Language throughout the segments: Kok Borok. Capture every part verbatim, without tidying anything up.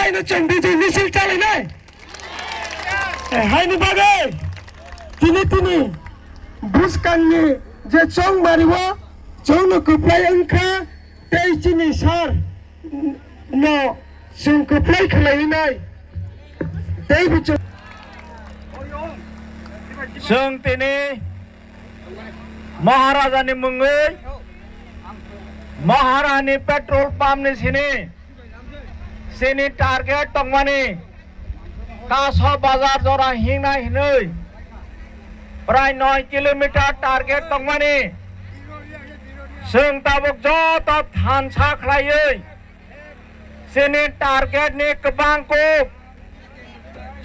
Chwng bijil misil chalainai. Eh, haini bagwi tini tini bwskangni je chongmari o chwngno kwplai wngkha tei chini sir no chwng kwplai khlaiwi nai. Tei bo chwng Chwng tini Maharajani mungwi Maharani petrol pump ni sini chini target tongmani Kaso bazar jora hingna hinwi prai noi kilometer target tongmani chwng tabuk joto thansa khlaiwi chini target ni kwbang kuk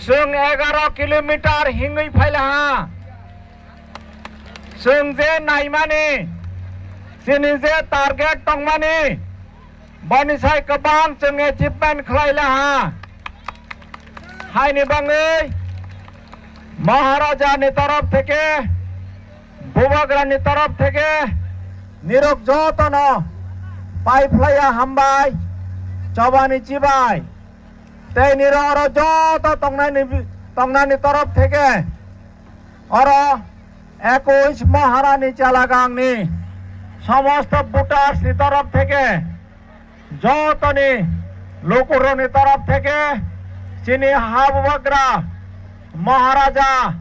chwng egaro kilometer hingwi phailaha. Chwng je naimani, chini je target tongmani, boni sai kwbang chwng achievement khlai laha. Haini bagwi Maharaja ni torof theke, Bubagra ni torof theke, nirok jotono pai phlaiya hambai, chobani chibai. Tei nirok oro joto tongnani, tongnani torof theke oro ekush Maharani Chalagangni somosto voters ni torof theke jotoni lukurokni torof theke chini ha bubagra Maharaja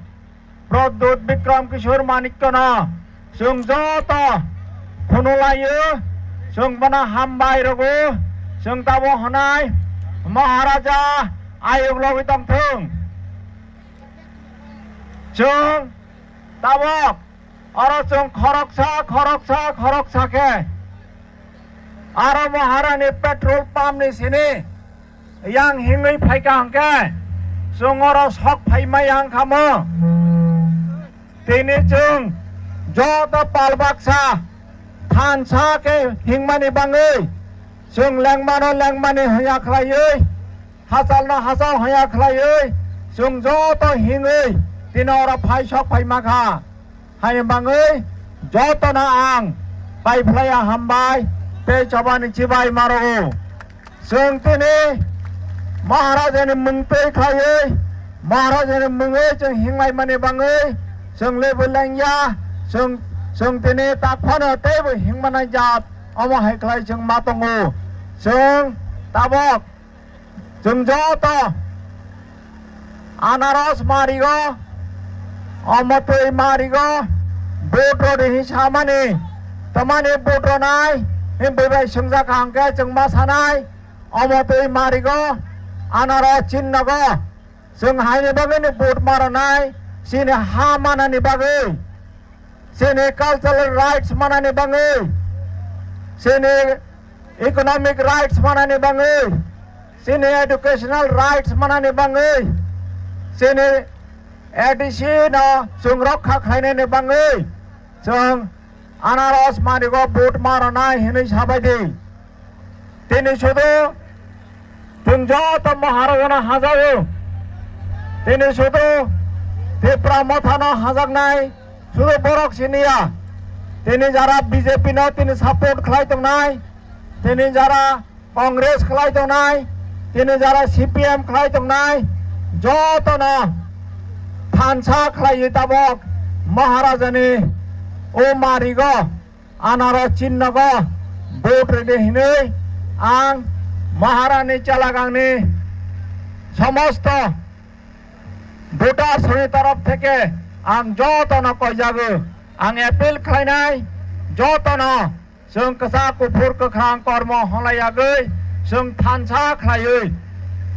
Pradyut Bikram Kishore Manikya no chwng joto khunu laio, chwng bono hambai rwgo, chwng tamo hwnai Maharaja ayuk logwi tongthung. Chwng tabok oro chwng khoroksa, khoroksa, khoroksa khe aro Maharani petrol pump ni sini yang hingwi phaikha hwnkhe chwng oro sok phaima yang khamo. Tini chwng joto pal baksa thansa khe hingmani bangwi chwng lengmano lengmani hwnya khlaiwi, hachalno hachal hwnya khlaiwi chwng joto hingwi tini oro phai sok phaima kha. Haini bagwi jotono ang pai phlaiya hambai tei chobani chibai marogo. Chwng tini Maharajani mung twi khlaiwi, Maharajani mungwi chwng hinglaimani bagwi chwng lebu lengya, chwng, chwng tini tak phano teibo hingmani jat omo hai khlai chwng ma tongo. Chwng tabok Chwng joto anaros marigo, omo twi marigo, vote rw di hinwi samani, tamani vote rwnai, hinwi bai swngjak hwnkhe chwng ma sanai, omo twi marigo, anaros chinnogo, chwng haini bagwino vote ma rwnai, chini ha manani bagwi. Chini cultural rights manani bagwi, chini economic rights manani bagwi, chini educational rights manani bagwi, chini A D C no chwng rokha khlainani bagwi chwng anaros manigo vote ma rwnai hinwi sabaidi. Tini sudu chwng joto Maharajano hajago. Tini sudu Tipra Mothano hajaknai sudu borok siniya. Tini jara B J P no tini support khlai tongnai, tini jara Congress khlai tongnai, tini jara C P M khlai tongnai, jotono thansa khlaiwi tabok Maharajani o marigo. Anaro chinnogo vote rwdi hinwi ang Maharani Chalagangni somosto voters ni torof theke ang jotono koijago. Ang appeal khlainai jotono chwng kwchak kuphur kwkhrang kormo hwnlaiyagwi chwng thansa khlaiwi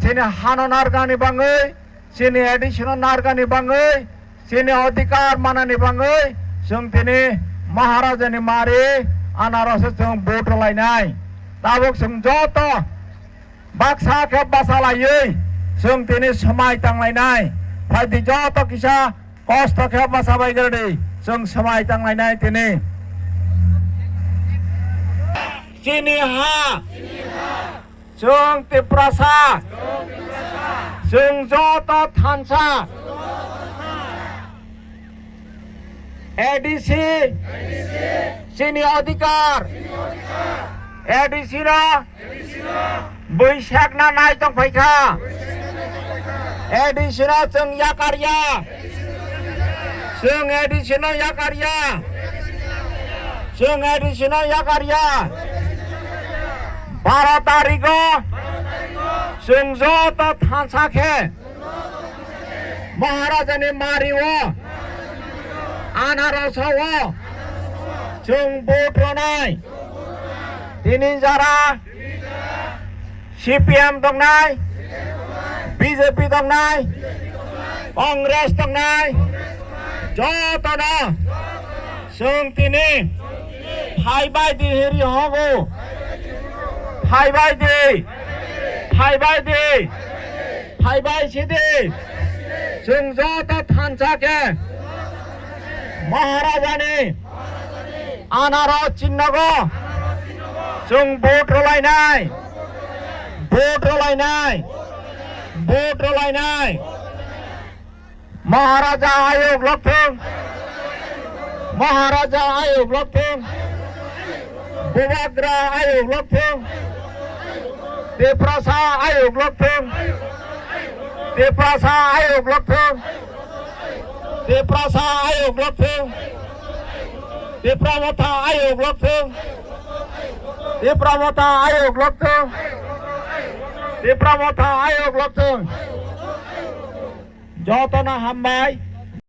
chini hano nargani bangwi, chini A D C no nargani bangwi, chini odhikar manani bangwi chwng tini Maharajani mari anarose chwng vote rwlainai. Tabuk chwng joto baksa khe basa laiwi chwng tini swmai tanglainai. Phaidi joto kisa kosto khe basa bai gari chwng swmai tanglainai tini. Chini ha. Chwng Tiprasa, chwng joto thansa, A D C, chini odhikar, A D C no Bwsakna nai tong phaikha. A D C no chwng yakarya. Chwng A D C no yakarya. Chwng A D C no yakarya. Baro tarigo chwng joto thansa khe Maharajani mario, anarosao chwng vote rwnai. Tini jara C P M tongnai, B J P tongnai, Congress tongnai, jotono chwng tini phaibai di hiri hogo. Phaibai di, phaibai di, phaibai sidi. Chwng joto thansa khe Maharajani anaro chinnogo chwng vote rwlainai, vote rwlainai, vote rwlainai. Maharaja ayok lokthwng, Maharaja ayok lokthwng, Bubagra ayok lokthwng, Tiprasa ayok lokthwng, Tiprasa ayok lokthwng. Tiprasa ayok lokthwng. Tipra Motha ayok lokthwng. Tipra Motha ayok lokthwng. Tipra Motha ayok lokthwng. Jotono hambai.